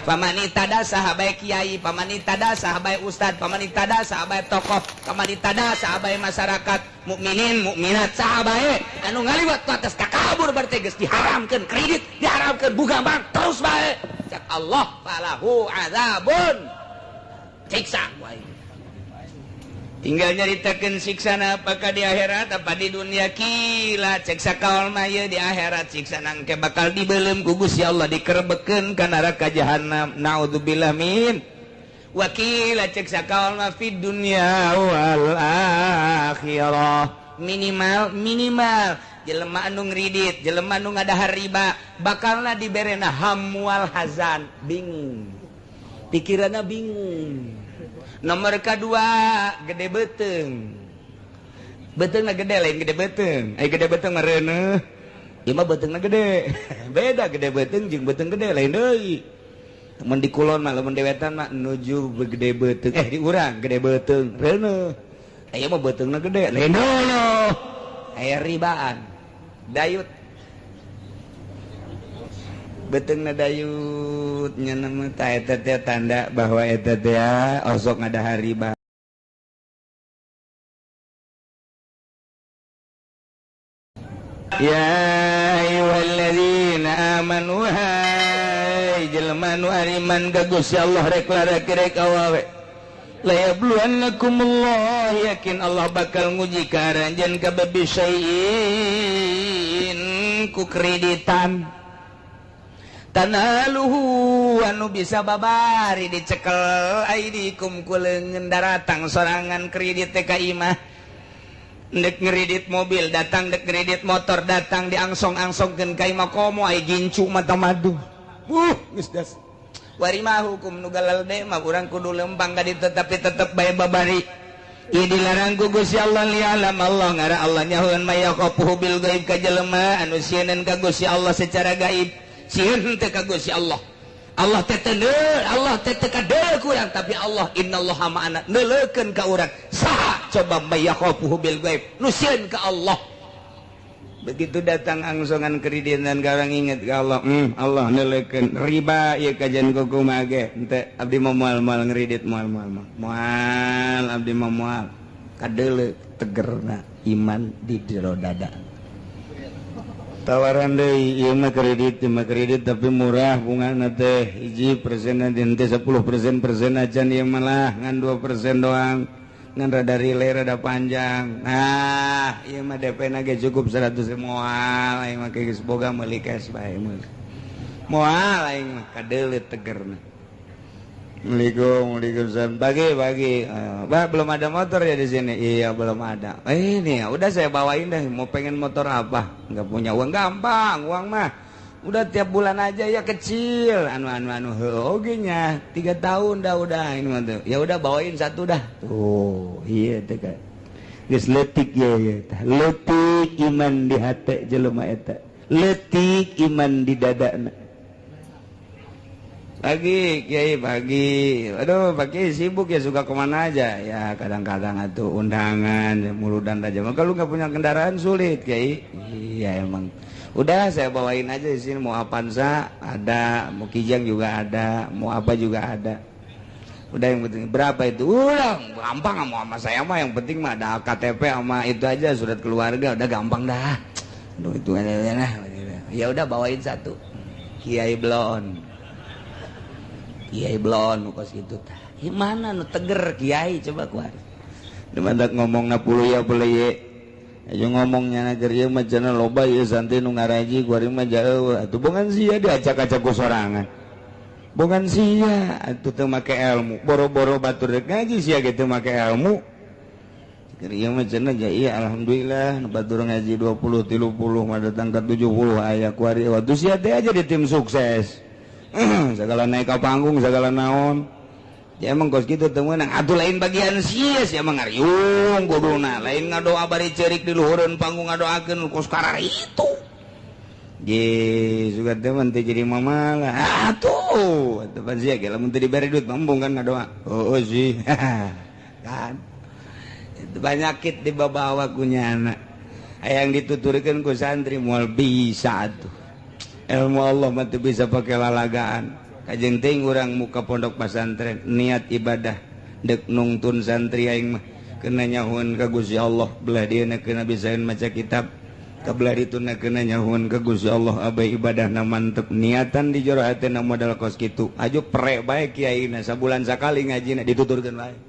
Pamani tada sahabat kiai, pamani tada sahabat ustad, pamani tada sahabat tokoh, pamani tada sahabat masyarakat, mukminin mukminat sahabat anu ngaliwat ku atas takabur berarti geus diharamkeun kredit, diharamkeun bunga bank terus bae. Cak Allah falahu azabun. Siksa wae. Tinggal nyaritakeun siksana apakah di akhirat apa di dunia kila cek sakaol mah ieu di akhirat siksa nangke bakal dibeuleum ku Gusti Allah dikerebekeun ka neraka jahanam naudzubillah min wa qila cek sakaol mah fid dunya wal akhirah minimal minimal jelema anu ngridit jelema anu ngadahar riba bakalna diberena hamwal hazan bingung pikiranna bingung. Nomor kedua gede beteng betengna gede lain gede beteng ai gede beteng mah reuneuh ieu mah betengna gede beda gede beteng jeung beteng gede lain deui mun di kulon mah lamun di wetan mah nuju gede beteng di urang gede beteng reuneuh aya mah betengna gede lain deui aya ribaan dayut betengna dayut nya nama ta eta teh tanda bahwa eta teh osok ngadahar riba. Ya ayyuhalladzina amanu hai jelema nu ariman ka Gusti Allah rek larek rek awewe la yabluwannakumullah yakin Allah bakal nguji ka aranjeun kabeh bisyai'in ku kreditan tanaluhu anu bisa babari dicekel aidikum ku leungeun daratang sorangan kredit teh ka imah ndek ngredit mobil datang ndek ngredit motor datang diangsong-angsongkeun ka imah komo ai gincu mata madu geus das wari mah hukum nu galelde mah urang kudu lempang ka ditu tapi tetep bae babari ieu dilarang ku Gusti Allah lialam Allah ngara Allah nyahoeun mayaqafuhu bil gaib ka jelema anu sieun ka Gusti Allah secara gaib sieun teh ka Gusti Allah. Allah teh teu Allah teh teu kadeuleu ku urang tapi Allah innallaha ma'ana neuleukeun ka urang saha coba mayakhafuhu bil ghaib nu sieun ka Allah. Begitu datang angsongan kreditan ka urang inget ka Allah, Allah neuleukeun riba ieu kajian kumaha ge henteu abdi mah moal-moal ngredit moal-moal moal abdi mah moal kadeuleu tegerna iman di jero dada. Tawaran deui ieu mah kredit tapi murah bungana teh hiji persen teh 10% persen acan ieu malah ngan 2% doang ngan rada relay rada panjang. Nah ieu mah DP na ge cukup 100 moal aing mah geus boga meuli cash bae meuli moal aing mah kadeuleu tegerna. Assalamualaikum, waalaikumsalam. Pagi pagi. Bah, belum ada motor ya di sini? Iya, belum ada. Ini ya, udah saya bawain deh. Mau pengen motor apa? Nggak punya uang, gampang, uang mah. Udah tiap bulan aja ya kecil. Anu anu anu oge nya 3 tahun dah udah ini mah tuh. Ya udah bawain satu dah. Tuh, iya teh kan. Geus leutik ya ya tah. Leutik iman di hate jelema eta. Leutik iman di dadana. Pagi, Kiai pagi. Aduh, pagi sibuk ya suka kemana aja. Ya kadang-kadang atuh undangan, muludan aja. Maka lu nggak punya kendaraan sulit, Kiai. Iya emang. Udah saya bawain aja di sini mau Avanza ada, mau Kijang juga ada, mau apa juga ada. Udah yang penting berapa itu? Udah gampang mau sama saya mah yang penting mah ada KTP sama itu aja surat keluarga udah gampang dah. Aduh itu nah. Ya udah bawain satu. Kiai Blon. Kiai Blon kos gitu tah. Mana nu teger kiai coba ku ari. Dimandak ngomongna puluh ya boleh ye. Ayo ngomongnya na ieu mah cenah loba ieu santri nu ngaraji ku ari mah jauh. Atuh bongan sia diacak-acak ku sorangan. Bongan sia atuh teu make ilmu. Boro-boro batur rek ngaji sia ge teu make ilmu. Keur ieu mah cenah ja ieu alhamdulillah nu batur ngaji 20 30 mah datang ka 70 aya ku ari. Atuh sia teh aja di tim sukses. Segala naik ke panggung segala naon ya emang kos gitu teu meunang atuh lain bagian sia sia mah ngariung kuduna lain ngadoa bari ceurik di luhureun panggung ngadoakeun kos karar itu ge suka teh mun teu jadi mamalah atuh atuh pan sia ge lamun teu dibere duit mah kan ngadoa oh sih kan itu banyakit dibawa ku nyana hayang dituturkeun ku santri moal bisa atuh. Ilmu Allah mah teu bisa pakai lalagaan. Kajeun teuing urang muka pondok pesantren niat ibadah dek nungtun santri aing mah kena nyahuan ka Gusti Allah belah dieuna kena bisaeun maca kitab kabelah dituna kena nyahuan ka Gusti Allah abai ibadahna mantep niatan di jero hatena modal kos kitu aju pre bae kiaina sabulan sakali ngajina dituturkeun bae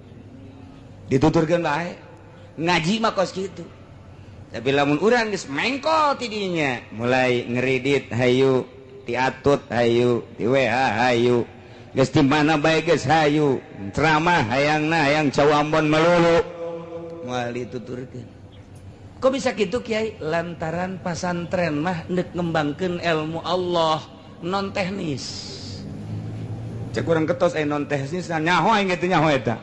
dituturkeun bae ngaji mah kos kitu. Tapi lamun urang geus mengkol ti dinya mulai ngeridit hayu diatut hayu di WA hayu geus di mana bae geus hayu ceramah hayangna hayang cau Ambon melulu moal dituturkeun. Kok bisa kitu Kiai? Lantaran pasantren mah ndek ngembangkeun ilmu Allah non teknis. Cek urang ketos aya non teknis nyaho aing teh nyaho eta.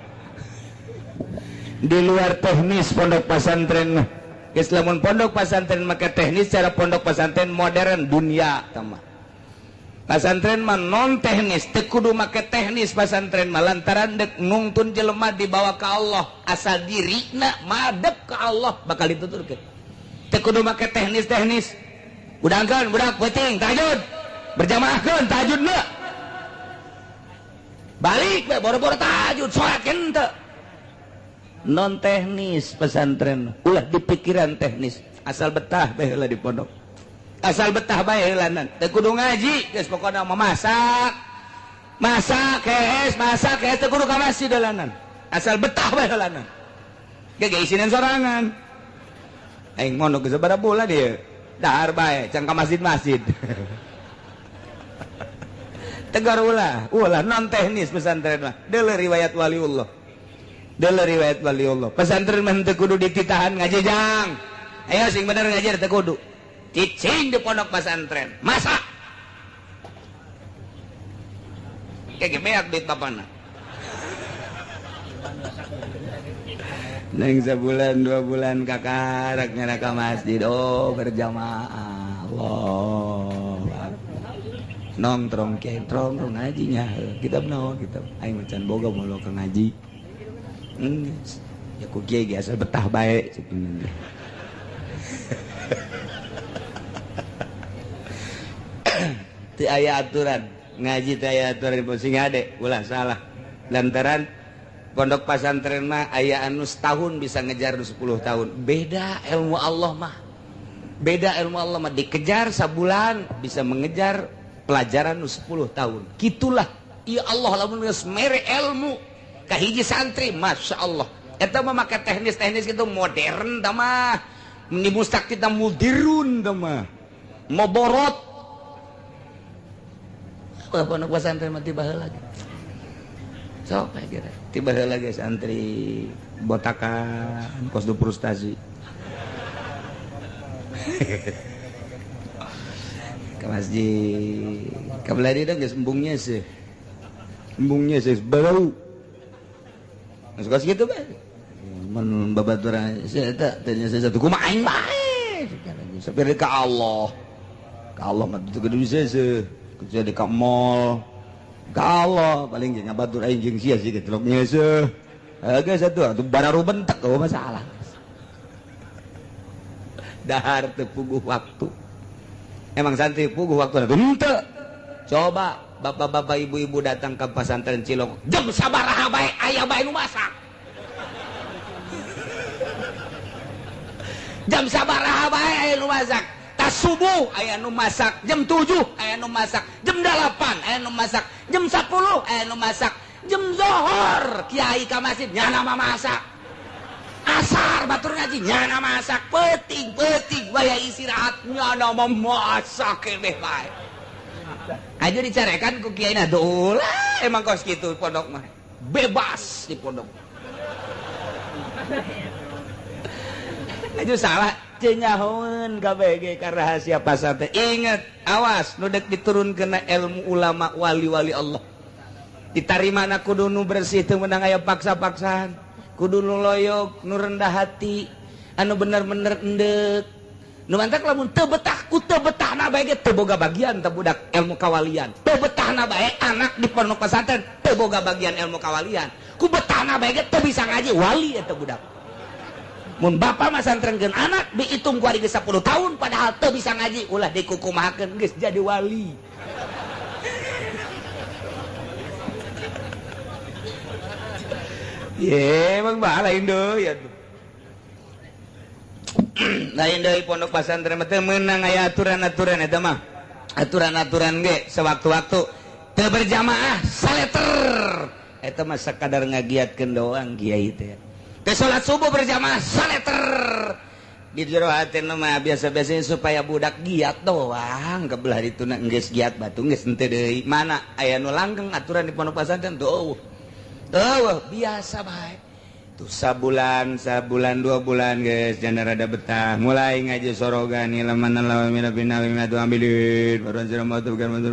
Di luar teknis pondok pesantren mah. Geus lamun pondok pesantren make teknis cara pondok pesantren modern dunia tah mah. Pasantren mah non teknis, teu kudu make teknis pasantren mah lantaran dek nungtun jelema dibawa ka Allah, asal dirina madep ka Allah bakal dituturkeun. Teu kudu make teknis-teknis. Udangkeun budak peuting tahajud. Berjamaahkeun tahajudna. Balik we boro-boro tahajud salat henteu. Non teknis pesantren, ulah dipikiran teknis, asal betah bae heula di pondok. Asal betah bae heulanan teu kudu ngaji geus pokona mah masak masak kees masak kees teu kudu ka masjid heulanan asal betah bae heulanan ge ge isinan sorangan aing mondok geus sabaraha bulan ieu dahar bae can ka masjid-masjid tegar ulah ulah non teknis pesantren mah deuleu riwayat waliullah deuleu riwayat waliullah pesantren mah teu kudu dititahan ngaji jang ayo sing bener ngaji teu kudu cicing di pondok pesantren masak kayak beak duit bapana neng sebulan 2 bulan kakarak nyana ka masjid oh berjamaah Allah nongtrong kiai trong ngajinya kitab naon kitab aing macan boga moal ka ngaji ya ku kiai ge asal betah bae cenah. Teu aya aturan ngaji teu aya aturan sing hade ulah salah lantaran pondok pesantren mah aya anu setahun bisa ngejar 10 tahun beda ilmu Allah mah beda ilmu Allah mah dikejar sabulan bisa mengejar pelajaran 10 tahun gitulah ya Allah lamun geus mere ilmu ka hiji santri Masya Allah eta mah make teknis-teknis gitu modern tah mah ni mustak kita mudirun tah mah moborot pondok pesantren mah tiba heula ge. Sok bae kira. Tiba heula ge santri botakan kos du frustasi. Ke masjid. Ka belah dieu geus embungnya sih. Embungnya sih bau. Geus kos kitu bae. Mun babaturan saya eta teh nya satu kumaha aing bae. Sampai ka Allah. Ka Allah mah teu kudu bisa seuh. Kerja di mall ka Allah paling jeung ngabatur aing jeung sia sih getrok nyeuseuh geus atuh atuh bararu bentek oh masalah dahar teu puguh waktu emang santri puguh waktu henteu coba bapak-bapak ibu-ibu datang ke pesantren Cilongok jam sabaraha bae aya bae nu masak jam sabaraha bae aya nu masak tas subuh aya nu masak jam 7 aya nu masak jam 8 aya nu masak jam 10 aya nu masak jam zohor kiai ka masjid nyana mah masak asar batur ngaji nyana masak peuting-peuting waya istirahat nyana mah masak keneh bae aja dicarekan ku kiai na ulah emang kos kitu pondok mah bebas di pondok aja salah cenyahoeun KBG ka rahasia pasantren. Ingat, awas nu dek diturunkeun ilmu ulama wali-wali Allah. Ditarimana kudu nu bersih teu meunang aya paksa-paksaan. Kudu nu loyok, nu rendah hati, anu bener-bener endek. Nu mantak lamun teu betah ku teu betahna bae ge teu boga bagian teu budak ilmu kawalian. Teu betahna bae anak di pondok pesantren teu boga bagian ilmu kawalian. Ku betahna bae ge teu bisa ngaji wali eta budak. Mun bapak masantrenkeun anak dihitung ku ari geus 10 tahun padahal teu bisa ngaji ulah dikukumahakeun geus jadi wali. Ye, emang bah lain deui atuh. Lain deui pondok pesantren mah teu meunang aya aturan-aturan eta mah. Aturan-aturan ge sewaktu-waktu teu berjamaah saleter. Eta mah sakadar ngagiatkeun doang kiai teh. Teu salat subuh berjamaah saleter. Di jero hatena mah biasa-biasanya supaya budak giat doang kebelah dituna geus giat batu geus henteu deui. Mana aya nu langgeng aturan di pondok pesantren tuh. Eueuh biasa bae. Tuh sabulan, sabulan 2 bulan geus janda rada betah. Mulai ngaji sorogan laman lawan mina bina mina tu ambilin. Baruan sira matu bukan matu.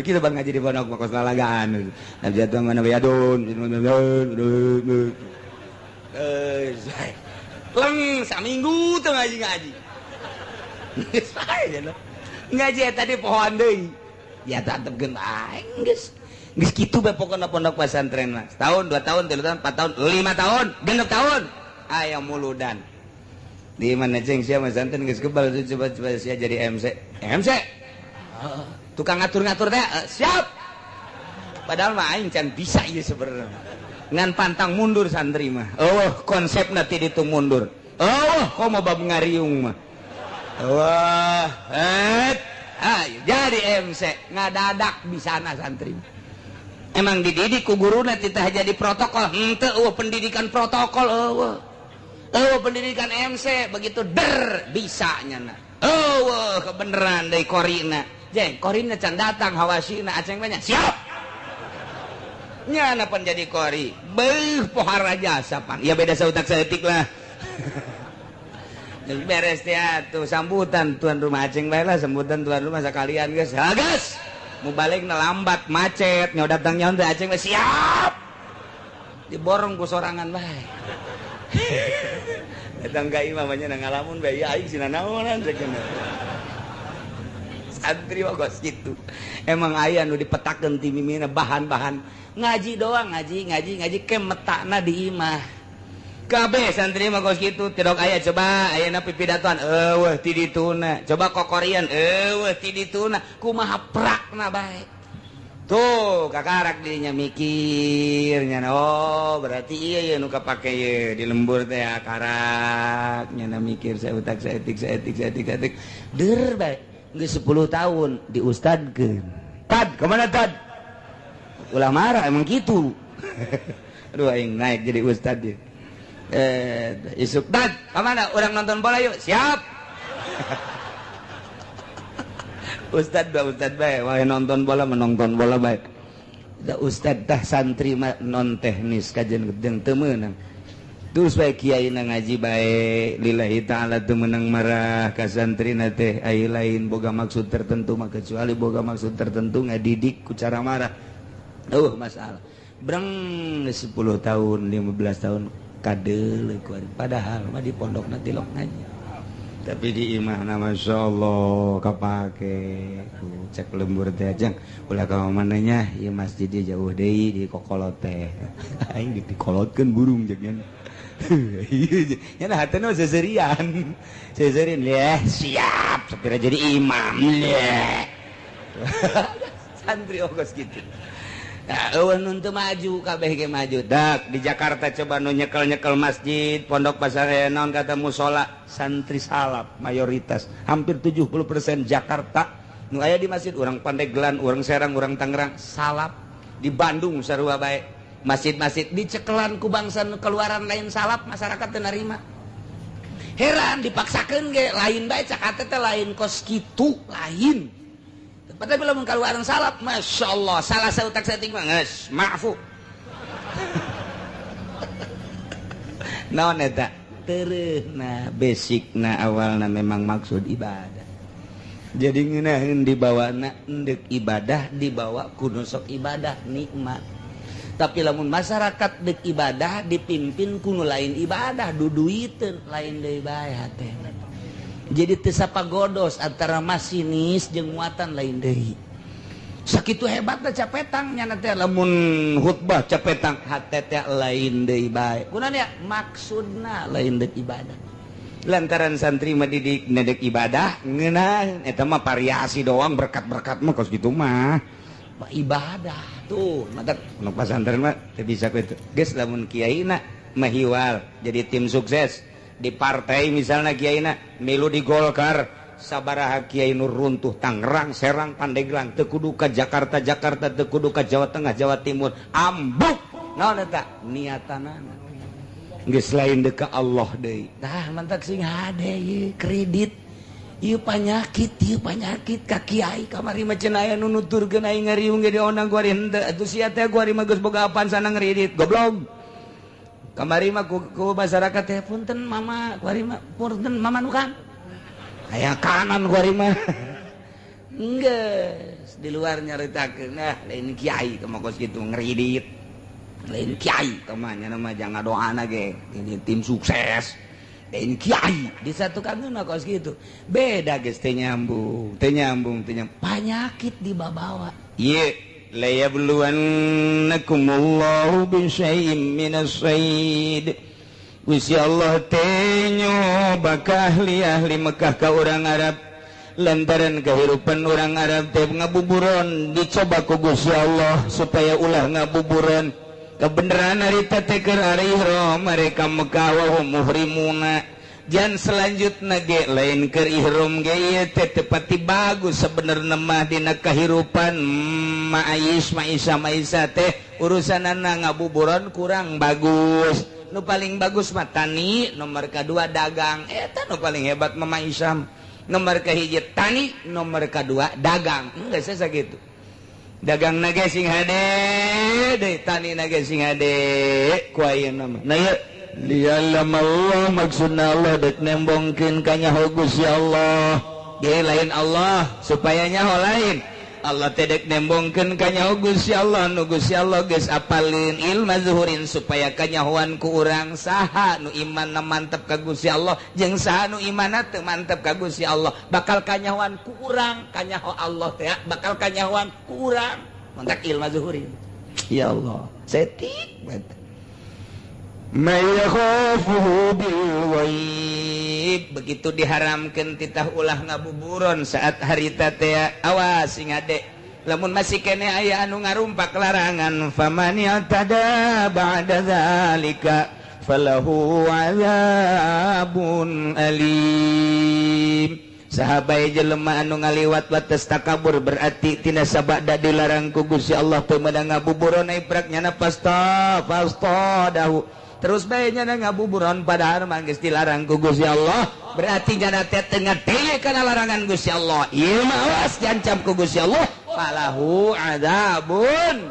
Kita bang ngaji di pondok mah kos lalagaan. Nabi jatuh mana bayadun. Leng saminggu tuh ngaji-ngaji. Geus bae ngaji eta di pohoan deui. Ya tetepkeun bae geus. Geus kitu bae pokona pondok pesantren mah. Setahun, 2 tahun, 3 tahun, 4 tahun, 5 tahun, 6 tahun. Aya muludan. Di mana ceng sia pesantren geus kebal coba-coba sia jadi MC. MC. Tukang ngatur-ngatur teh siap. Padahal mah aing can bisa ieu sebenarnya. Ngan pantang mundur santri mah. Oh, konsepna ti ditu mundur. Oh, komo bab ngariung mah. Wah, ayo jadi MC ngadadak bisana santri. Emang dididik ku guruna titah jadi protokol. Henteu eueuh pendidikan protokol eueuh. Eueuh pendidikan MC begitu der bisa nyana. Eueuh kebeneran deui korina. Jeng, korina can datang hawasina aceng banyak. Siap. Nyana pan jadi kori. Beuh pohara jasa pan. Ya beda sautak saeutik lah. Beres teh atuh sambutan tuan rumah aceng bae lah, sambutan tuan rumah sakalian geus. Ha geus. Mau balik na lambat macet nyawa datang nyawa teh aceng bae siap. Diborong ku sorangan bae. Datang ka imah mah nya ngalamun bae ya aing sina naonan cek. Santri mah kos kitu. Emang aya nu dipetakeun ti mimina bahan-bahan ngaji doang ngaji ngaji ngaji ke metakna di imah. Kabeh santri mah kos kitu tidok aya coba ayeuna pipidatoan eueuh ti dituna coba kokorian eueuh ti dituna kumaha prakna bae. Tuh kakarak dinya mikir nya oh berarti ieu ye nu kapake ye di lembur teh karak nya mikir sautak saeutik saeutik saeutik saeutik deur bae geus 10 tahun diustadkeun. Tad kemana tad? Ulah marah emang gitu. Aduh aing naik jadi ustad dia. Isuk dad kemana orang nonton bola yuk siap. Ustad dua ustad bae wae nonton bola menonton bola bae. Da ustad tah santri mah non teknis kajian gedeng teu meunang. Terus bae kiai na ngaji bae lillahi ta'ala teu meunang marah ka santrina teh ai lain boga maksud tertentu mah kecuali boga maksud tertentu ngadidik ku cara marah. Masalah. Breng 10 tahun 15 tahun kadeuleuh ku padahal mah di pondokna tilok ngaji. Tapi di imahna masyaallah kapake cek lembur teh ajang ulah ka mana nya ieu masjid jauh deui di kokolot teh. Aing dikolotkeun burung jeung nya. Nya hatena seserian. Seserian leh siap sapira jadi imam leh. Santri ogos kitu. Nah, eueuh nu teu maju kabeh ge maju. Dak di Jakarta coba nu nyekel-nyekel masjid, pondok pasar naon kata musola, santri salaf mayoritas, hampir 70% Jakarta nu aya di masjid urang Pandeglang, urang Serang, urang Tangerang, salaf. Di Bandung sarua bae. Masjid-masjid dicekelan ku bangsa nu keluaran lain salaf, masyarakat teu narima. Heran dipaksakeun ge lain bae cak hate teh lain kos kitu, lain. Tapi lamun kaluaran salaf, masya Allah, salah sautak saeutik mah geus maafu. Naon eta? Tereuhna basicna awalna memang maksud ibadah. Jadi ngeunaheun dibawana endek ibadah dibawa ku nu sok ibadah nikmat. Tapi lamun masyarakat dek ibadah dipimpin ku nu lain ibadah duduiteun lain deui bae hatena. Jadi teu sapagodos antara masinis jeung muatan lain deui. Sakitu hebatna capetang nyana teh lamun khutbah capetang hate teh lain deui bae. Kunaon ya maksudna lain deuk ibadah. Lantaran santri mah didik nedek ibadah ngeunah eta mah variasi doang berkat-berkat mah kos kitu mah. Ibadah tuh mata nu pasantren mah teu bisa kitu. Geus lamun kiaina mahiwal jadi tim sukses di partai, misalnya kiaina milu di Golkar, sabaraha kiai nu runtuh Tangerang, Serang, Pandeglang, teu kudu ka Jakarta, Jakarta teu kudu ka Jawa Tengah, Jawa Timur, ambuk. Naon eta niatanana geus lain deuk ka Allah deui. Tah mantak sing hade ieu kredit, ieu panyakit, ieu panyakit ka kiai. Kamari mah cenah aya nu nuturkeun aing ngariung ge diondang ku ari henteu atuh sia teh, ku ari mah geus boga apaan sana ngredit, goblok. Kamari mah ku masyarakat teh, punten mama, ku ari mah punten mama nu kan aya kanan, ku ari mah geus di luar nyaritakeun, nah lain kiai kumaha kos kitu ngredit, lain kiai kumaha nya mah jangan doana ge ini tim sukses, lain kiai disatukan mah kos kitu. Beda geus, teu nyambung, teu nyambung, teu nyambung, panyakit dibabawa ieu. Layabluwannakumullahu bisyai'im minas sayd. Gusti Allah teh nyoba ka ahli-ahli Mekah, ka urang Arab, lantaran kehidupan orang Arab teh ngabuburon. Dicoba ku Gusti Allah supaya ulah ngabuburon. Kebenaran harita teh keur ari ihram mereka Mekah, wa hum muhrimuna. Jan selanjutna ge lain keur ihram ge ieu teh teu pati bagus sebenarnya mah dina kahirupan ma'ais ma'isa ma'isa teh urusanana ngabuburon kurang bagus. Nu paling bagus mah tani, nomor kedua dagang. Eta nu paling hebat mah ma'isam, nomor kahiji tani, nomor kedua dagang. Enggak saya gitu, dagang nage sing hade deui, tani nage sing hade ku ayeuna mah. Nah ieu liyalam Allah, maksudna Allah dek nembongkeun ka nyaho Gusti Allah ge lain Allah supaya nyaho, lain Allah teh dek nembongkeun ka nyaho Gusti Allah nu Gusti Allah geus apalin ilma zuhurin, supaya kanyahoan ku urang saha nu imanna mantep ka Gusti Allah jeung saha nu imanna teu mantep ka Gusti Allah. Bakal kanyahoan ku urang kanyaho Allah teh, bakal kanyahoan ku urang mantak ilma zuhurin. Ya Allah, setik banget. May yakhafuhu bil ghaib. Begitu diharamkeun titah ulah ngabuburon saat harita teh, awas sing ade lamun masih kene aya anu ngarumpak larangan, faman yatada ba'da zalika falahu azabun alim. Sahabai jelema anu ngaliwat wates takabur, berarti tina sabada dilarang ku Gusti Allah teu meunang ngabuburon, iprak nyana pasta pasta dahu terus bae nyana ngabuburon padahal mah geus dilarang ku Gusti Allah, berarti nyana teh teu ngadenge kana larangan Gusti Allah. Ieu mah awas diancam ku Gusti Allah, falahu adzabun.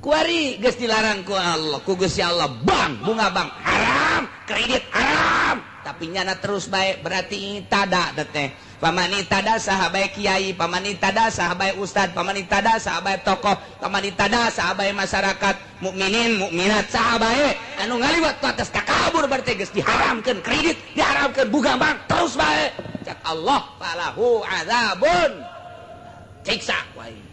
Kuari geus dilarang ku Allah, ku Gusti Allah, bang bunga bang haram, kredit haram, tapi nyana terus bae, berarti tada teh. Pamani tada saha bae kiai, pamani tada saha bae ustad, pamani tada saha bae tokoh, pamani tada saha bae masyarakat mukminin mukminat, saha bae anu ngaliwat atas takabur, berarti geus diharamkeun kredit, diharamkeun bunga bank, terus bae cak Allah falahu azabun, siksa wae.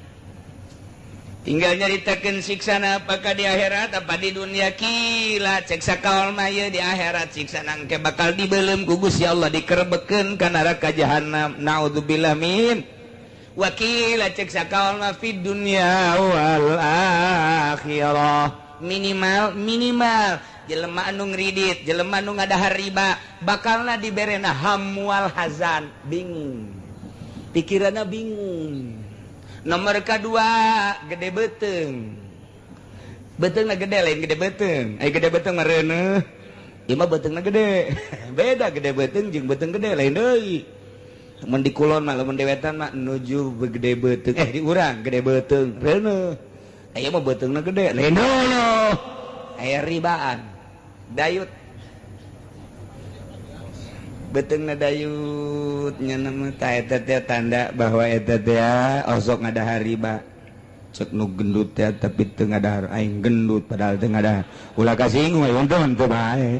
Tinggal nyaritakeun siksana apakah di akhirat apa di dunia. Kila cek sakaol mah ieu di akhirat siksana engke bakal dibeuleum ku Gusti Allah, dikerebekeun ka neraka jahanam, naudzubillah min. Wakila cek sakaol mah fid dunya wal akhirah. Minimal minimal jelema anu ngridit, jelema anu ngadahar riba bakalna diberena hamwal hazan, bingung pikiranna, bingung. Nomor kedua gede beteng, beteng na gede, lain gede beteng, ay gede beteng mah reuneuh, ieu mah betengna gede. Beda gede beteng jeung beteng gede lain deui. Mun di kulon mah, lamun di wetan mah nuju gede beteng, di urang gede beteng reuneuh, aya mah betengna gede lain deui. Aya ribaan dayut, betengna dayut nya nama ta eta teh tanda bahwa eta teh osok ngadahar riba. Cek nu gendut teh tapi teu ngadahar, aing gendut padahal teu ngadahar, ulah kasinggung aing teu bae.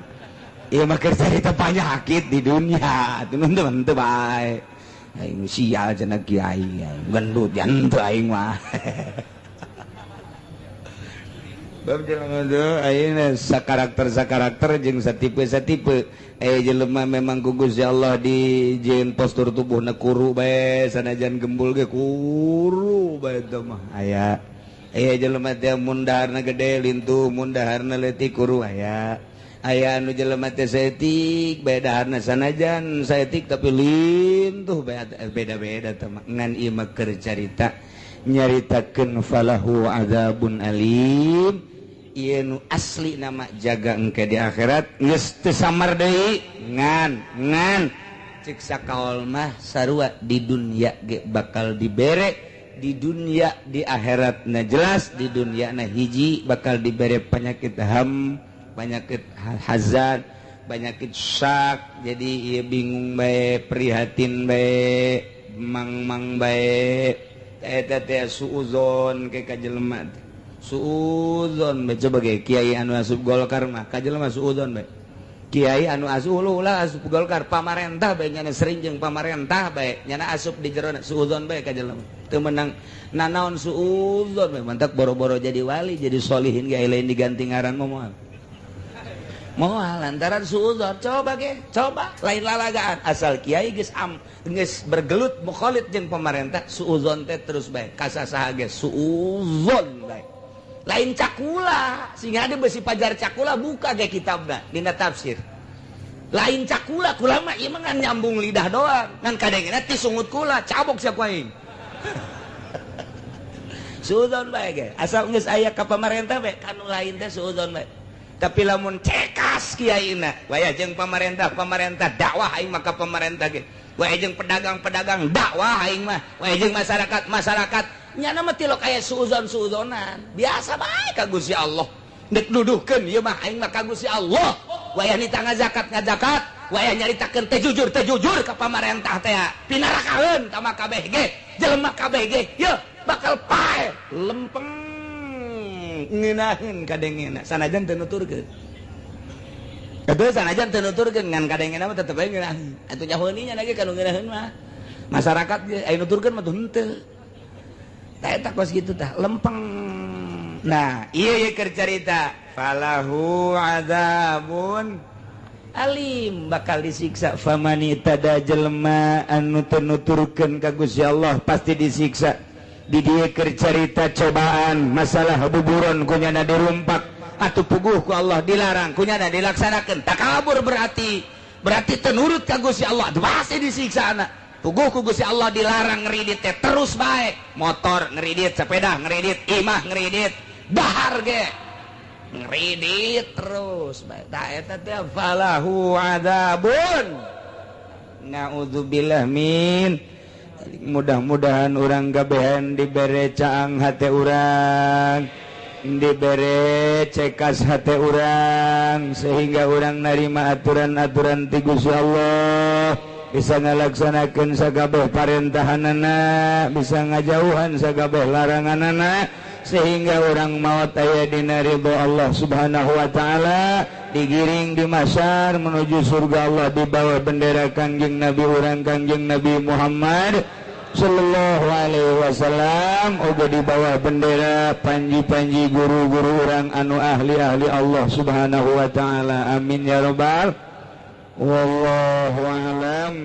Ieu mah keur carita panyakit di dunia teu teu bae. Aing sial cenah kiai gendut jan teu aing mah. Bab jelema teh ayeuna sakarakter sakarakter jeung satipe satipe. Jelema memang ku Gusti Allah dijieun postur tubuhna kuru bae, sanajan gembul ge kuru bae teh mah aya. Jelema teh mun daharna gede lintuh, mun daharna leutik kuru aya. Aya anu jelema teh saeutik bae daharna, sanajan saeutik tapi lintuh bae, beda-beda teh mah. Ngan ieu mah keur carita nyaritakeun falahu adzabun alim. Ieu nu asli nama jaga engke di akhirat geus teu samar deui, ngan ngan cek sakaol mah sarua di dunia ge bakal dibere, di dunia di akhirat na jelas, di dunia na hiji bakal dibere penyakit ham, penyakit hazan, penyakit syak. Jadi ieu bingung bae, prihatin bae, mang-mang bae. Eta teh suuzon ke ka jelema. Suuzon bae coba ge kiai anu asup Golkar mah ka jelema suuzon bae. Kiai anu asup ulah asup Golkar, pamarentah bae nyana sering jeung pamarentah bae, nyana asup di jero suuzon bae ka jelema. Teu meunang nanaon suuzon bae, mantak boro-boro jadi wali, jadi solihin ge lain diganti ngaran mah moal. Moal lantaran suuzon. Coba ge, coba lain lalagaan asal kiai geus am geus bergelut mukhalid jeung pamarentah, suuzon teh terus bae kasasaha ge suuzon bae. Lain cakula, sehingga ada besi pajar cakula buka ge kitabna dina tafsir. Lain cakula, kula mah ieu mah ngan nyambung lidah doang, ngan kadengena ti sungut kula, cabok sia ku aing. Suuzon bae ge, asal geus aya ka pamarentah bae, kanu lain teh suuzon bae. Tapi lamun cekas kiaina, waya jeung pamarentah, pamarentah dakwah aing mah ka pamarentah ge. Waya jeung pedagang-pedagang dakwah aing mah, waya jeung masyarakat, masyarakat nyana mah tilok aya suuzon-suuzonan. Biasa bae ka Gusti Allah. Dek duduhkeun ieu mah aing mah ka Gusti Allah. Wayah nita ngazakat ngazakat, wayah nyaritakeun teh jujur ka pamarentah teh. Pinarakaeun ka mah kabeh ge, jelema kabeh ge, yeuh bakal pae lempeng ngeunaheun kadengena sanajan teu nuturkeun. Atuh sanajan teu nuturkeun ngan kadengena mah tetep bae ngeunaheun. Atuh nyahoeun nya lagi kanu ngeunaheun mah. Masyarakat ge aya nuturkeun mah tuh henteu. Tah eta kos kitu tah lempeng. Nah, ieu ye keur carita falahu adzabun alim, bakal disiksa. Famani tada jelema anu teu nuturkeun ka Gusti Allah pasti disiksa. Di dieu keur carita cobaan masalah buburon kunyana dirumpak atuh puguh ku Allah dilarang kunyana dilaksanakeun takabur, berarti berarti teu nurut ka Gusti Allah pasti disiksa anak. Puguh ku Gusti Allah dilarang ngeridit teh terus bae, motor ngeridit, sepeda ngeridit, imah ngeridit, dahar ge ngeridit terus bae. Tah eta teh falahu adzabun. Naudzubillah min. Mudah-mudahan urang gabehan dibere caang hate urang, dibere cekas hate urang, sehingga urang narima aturan-aturan ti Gusti Allah, bisa ngalaksanakeun sakabeh parentahanana, bisa ngajauhan sakabeh laranganana, sehingga orang maut aya dina ridho Allah Subhanahu wa taala, digiring di mahsyar menuju surga Allah di bawah bendera Kangjeng Nabi urang Kangjeng Nabi Muhammad sallallahu alaihi wasallam, oge di bawah bendera panji-panji guru-guru urang anu ahli-ahli Allah Subhanahu wa taala. Amin ya rabbal. Wallahu alam.